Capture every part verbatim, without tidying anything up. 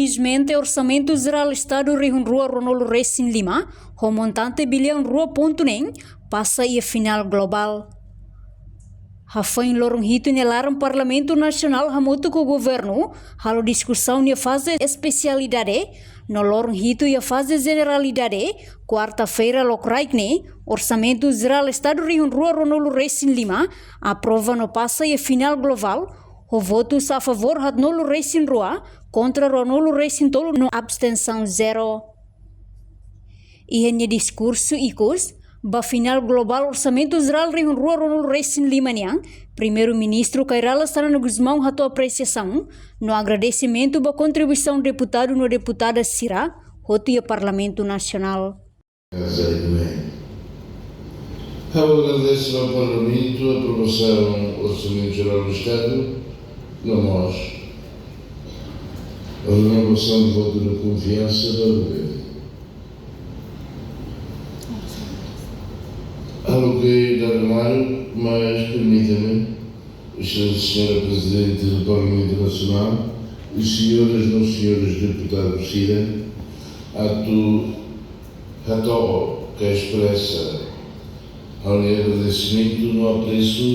Felizmente, Orsamentu Jerál Estadu rihun rua ruanulu resin lima, ho montante biliaun rua pontu neen, pasa iha final globál. Hafoin loron hitu nia laran Parlamentu Nasionál hamutuk ho Governu halo diskusaun iha faze espesialidade, no loron hitu iha faze jeneralidade, kuarta-feira lokraik ne'e, Orsamentu Jerál Estadu rihun rua ruanulu resin lima aprova no pasa iha final globál, ho votus a favór haatnulu resin rua, kontra ruanulu resin tolu no abstensaun zero. Iha nia diskursu ikus ba final globál Orsamentu Jerál rihun rua ruanulu resin lima nian, Primeiru-Ministru Kay Rala Xanana Gusmão hato'o apresiasaun no agradesimentu ba kontribuisaun deputadu no deputada sira hotu iha Parlamentu Nasionál. Ha'u agradese ba Parlamentu aprovasaun Orsamentu Jerál do Estadu, no mós renovasaun de votu de konfiansa ba Governu. Ha'u ke dar mal, mas permita-me, Exelénsia Señora Prezidente do Parlamentu Nasionál, i señoras no señores deputadus sira, atu hato'o ka espresa ha'u-nia agradesimentu no apresu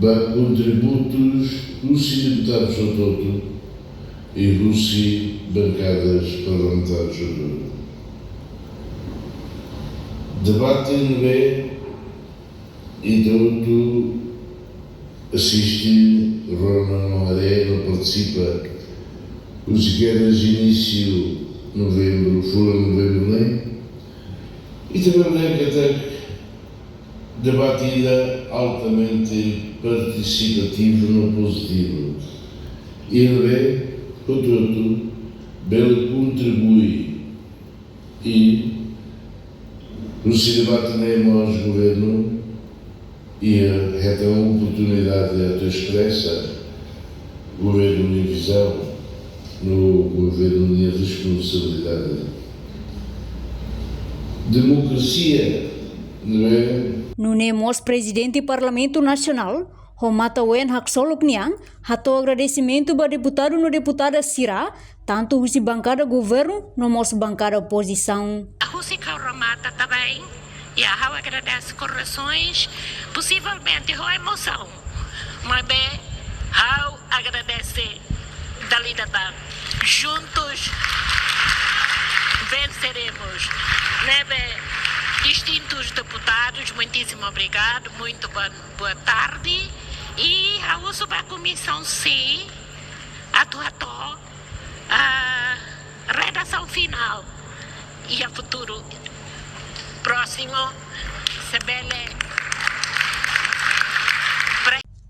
ba kontributus husi deputadus hotu-hotu i husi bankadas parlamentares hotu-hotu. Debate ne'ebé ita hotu asiste, rona no haree no partisipa husi kedas inísiu novembru, fulan novembru ne'e, ita bele katak debate ida altamente partisipativu no pozitivu. I ne'ebé hotu-hotu bele kontribui i husi debate ne'e mós Governu iha hetan oportunidade atu espresa Governu nia vizaun no Governu nia responsabilidade. Demokrasia ne'ebé. Nune'e mós Prezidente Parlamentu Nasionál, ho matan-ween haksolok nian, hato'o agradesimentu ba deputadu no deputada sira, tantu husi bankada Governu no mós bankada opozisaun. Husi ha'u remata também, i ha'u agradese korasoens, posivelmente ho emosaun, maibé ha'u agradese dala ida ba Juntos Venceremos. Ne'ebé, distintus deputadus, muitíssimo obrigado, muito boa, boa tarde. I ha'u husu ba komisaun C atu hato'o a redasaun finál. Iha futuru prósimu, se bele.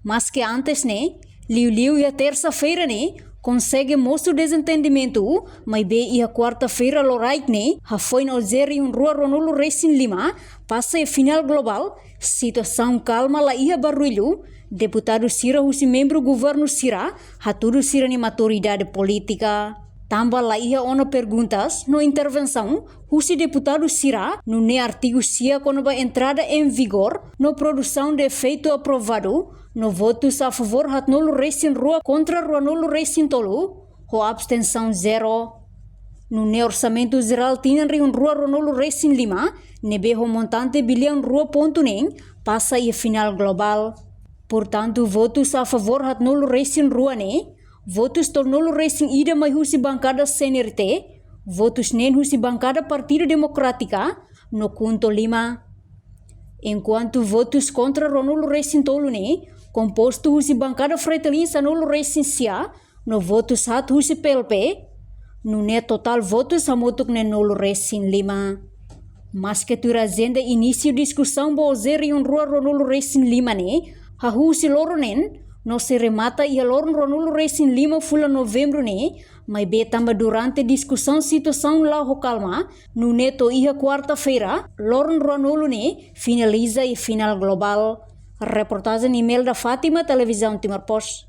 Maske antes ne'e, liuliu iha tersa-feira ne'e, konsege mosu dezentendimentu, maibé iha kuarta-feira loraik ne'e, hafoin OJE rihun rua ruanulu resin lima pasa iha final globál, situasaun kalma, la iha barullu, deputadu sira husi membru Governu sira hatudu sira-nia maturidade polítika. Tanba la iha ona perguntas no intervensaun husi deputadu sira, nune'e artigu sia kona-ba entrada em vigor no produção de efeito aprovado, no votus a favór haatnulu resin rua kontra ruanulu resin tolu, ho abstensaun zero. Nune'e Orsamentu Jerál tinan rihun rua ruanulu resin lima, ne'ebé ho montante biliaun rua pontu neen, pasa iha final globál. Portantu, votus a favór haatnulu resin rua ne'e, votus tolunulu resin ida mai husi bankada CNRT, votus neen husi bankada Partidu Demokrátika, no KHUNTO lima. Enkuantu votus kontra ruanulu resin tolu ne'e, kompostu husi bankada FRETILIN sanulu resin sia, no votus haat husi PLP, nune'e totál votus hamutuk neenulu resin lima. Maske tuir ajenda inísiu diskusaun ba OJE rihun rua ruanulu resin lima ne'e hahú husi loron neen, no sei remata iha loron ruanulu resin lima fulan Novembru ne'e, maibé tanba durante diskusaun situasaun la'o ho kalma, nune'e to'o iha kuarta-feira, loron ruanulu ne'e, finaliza iha final globál. Reportajen Imelda Fátima, Televizaun Timor Post.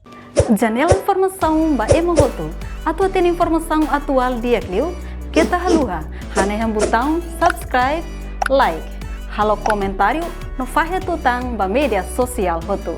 Janela informasaun ba ema hotu. Atu hatene informasaun atuál di'ak liu, keta haluha hanehan butaun subscribe, like, halo komentáriu no fahe tutan ba média sosiál hotu.